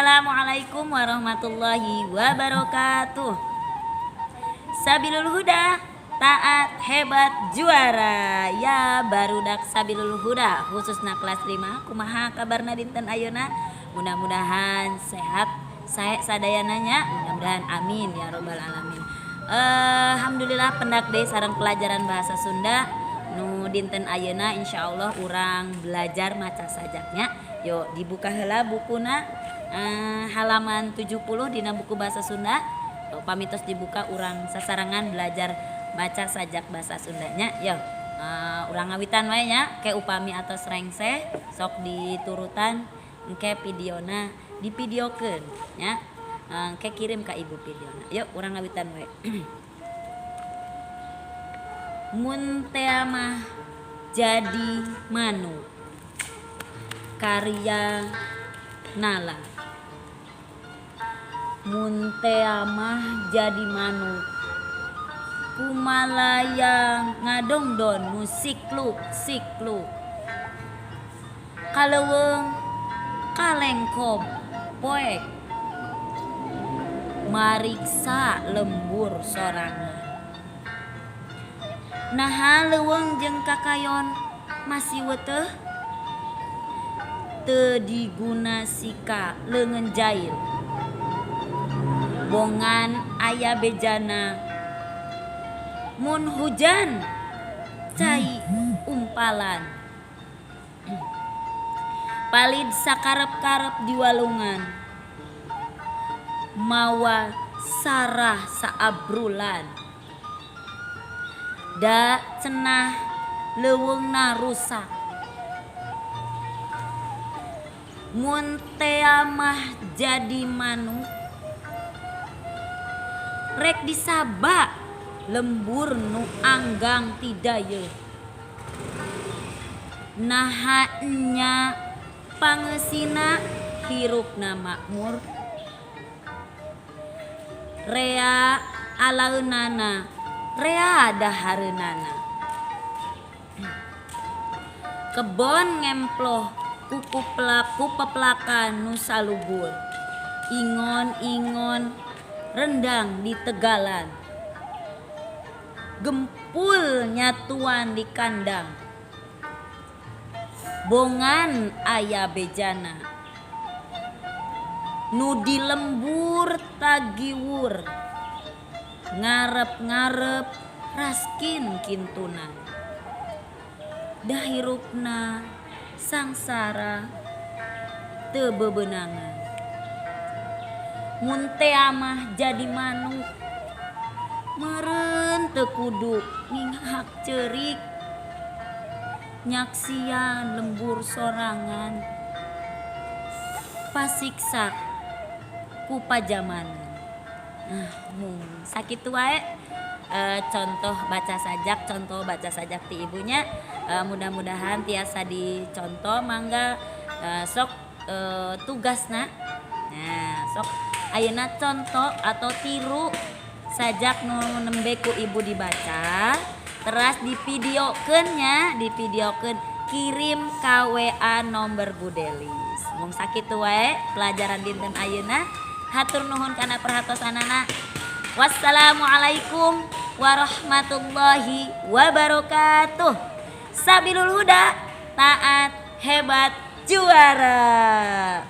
Wassalamualaikum warahmatullahi wabarakatuh. Sabilul Huda, taat, hebat, juara. Ya, barudak Sabilul Huda khususna kelas 5, kumaha kabarna dinten ayeuna? Mudah-mudahan sehat saya sadayananya, mudah-mudahan, amin ya robbal alamin. Alhamdulillah, pendak deui sareng pelajaran bahasa Sunda nu dinten ayeuna. Insyaallah urang belajar maca sajaknya. Yuk, dibuka heula bukuna, halaman 70 dina buku bahasa Sunda. Upami tos dibuka, urang sasarengan belajar baca sajak bahasa Sundanya. Yo, urang ngawitan wae nya. Ke upami atos rengse, sok diturutan. Engke videona divideokeun nya, engke kirim ka ibu videona. Yuk, urang ngawitan wae. Mun Tea Mah Jadi Manuk, karya Nala. Mun tea mah jadi manuk, kumalayang ngadongdon nu sikluk sikluk ka leuweung kalengkob poek, mariksa lembur sorangan. Naha leuweung jeung kakayon masih weuteuh, teu diguna sika leungeun jail. Bongan aya bejana, mun hujan cai umpalan. Palid sakarep-karep di walungan, mawa sarah saabrulan. Da cenah leuweungna rusak. Mun tea mah jadi manuk, rek disaba lembur nu anggang ti dayeuh. Naha enya pangeusina hirupna makmur, rea alaeunana, rea dahareunana. Kebon ngemploh ku pepelakan nu salubur, ingon-ingon rendang di tegalan, gempul nyatuan di kandang. Bongan aya bejana, nu di lembur tagiwur, ngarep-ngarep raskin kintunan. Da hirupna sangsara, teu bebenangan. Mun tea mah jadi manuk, meureun teu kudu minghak ceurik, nyaksian lembur sorangan pasiksa ku pajamanan. Nah, mung sakitu wae contoh baca sajak, contoh baca sajak ti ibunya. Mudah-mudahan tiasa dicontoh. Mangga, sok tugasna. Nah, sok ayeuna contoh atau tiru sajak nu nembe ku ibu dibaca, teras divideokeun nya, divideokeun, kirim ka WA nomor Bu Delis. Mung sakitu wae pelajaran dinten ayeuna. Hatur nuhun kana perhatosanana. Wassalamualaikum warahmatullahi wabarakatuh. Sabilul Huda, taat, hebat, juara.